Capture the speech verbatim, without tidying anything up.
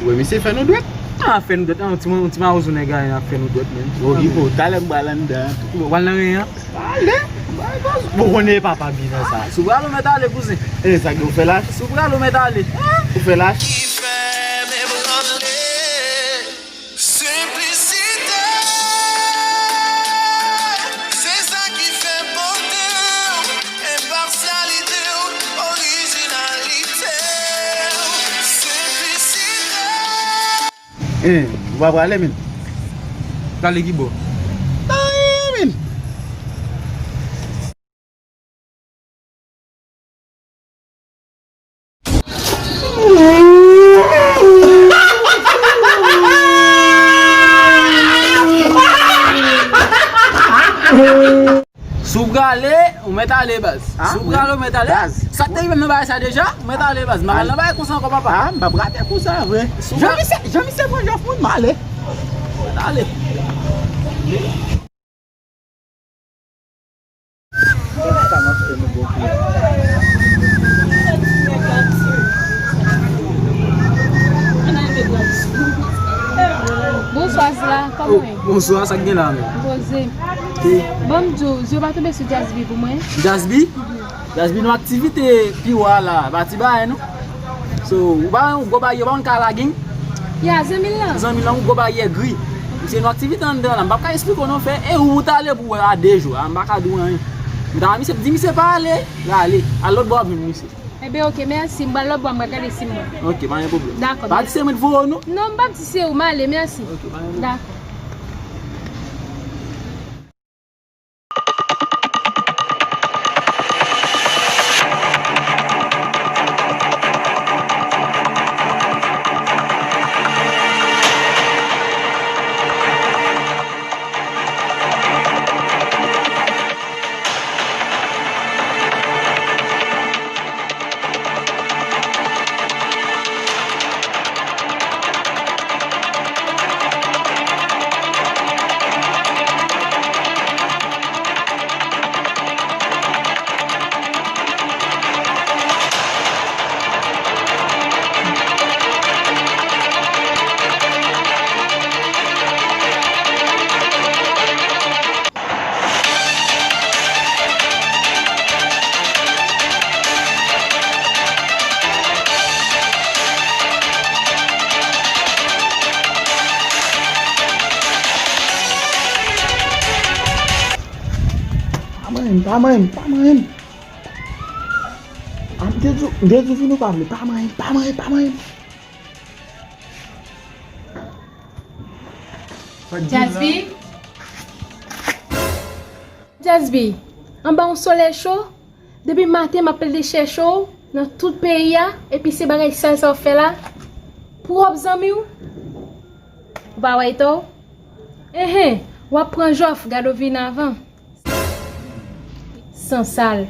Wè, misye fè nou dwèt. Ah, fè nou dwèt. Ah, yon ti, yon ti mawozo nèg la, y ap fè nou dwèt, menm. Bon, Rico, talè m pral anndan. Ou pral nan ren an? Ale. Ou konnen papa bi nan sa. Si w pral, ou mèt ale, kouzen. E, sa k di w fè lach? Si w pral, ou mèt ale. Ou fè lach? Ki fè m ebranle. Senplisite, se sa ki fè bote w, enpasyalite w, orijinalite w. Senplisite. Eh, ou pa prale, men. Prale ki bò? Anyen, men. Si w prale, ou mèt ale, baz. Ah, si w prale, ou mèt ale. Baz. Sa k te rive m nan bagay sa deja, ou mèt ale, baz. M pa pral nan bagay konsa ankò, papa. Ah, m p ap rate kou sa, vre. Si w prale. Jan misye, jan misye pran jòf moun, m ale. Ou mèt ale. Bonswa, Zla, kòman w ye? Bonswa, sa k gen la, menm? Poze. Ban m di w, zye w pa tonbe sou Jazz B pou mwen? Jazz B? Jazz B, nou aktivite pi wo a la, pa ti bagay, non. So, ou pa yon gwo bagay, ou pa yon kala gang? Ya, zanmi l lan. Zanmi l lan, yon gwo bagay gri. Misye, nou aktivite anndan la, m p ap ka esplike w non, fè, e ou, ou t ale pou wè a de jou, a, m pa ka di w anyen. M ta misye, di misye pa ale, l ale, al lòt bò ap jwenn misye. Enben, oke, mèsi, m pral lòt bò, m pral gade si m wè. Oke, pa gen pwoblèm. Dakò, mèsi. Pa di se mwen ki voye w non. Non, m p ap di se ou, m ale, mèsi. Oke, pa gen pwoblèm. Dakò. Pa manyen m, pa manyen m, pa manyen m. A, m te di w, m te di w vin ou pa vle, pa manyen m, pa manyen m, pa manyen m. Jazz B. Jazz B, anba yon solèy cho, depi maten m ap plede chèche w nan tout peyi a, epi se bagay sal sa w ap fè la, pwòp zanmi w, ou pa wè eta w? Enhen, w ap pran jòf, gade w vin avan. Sansal.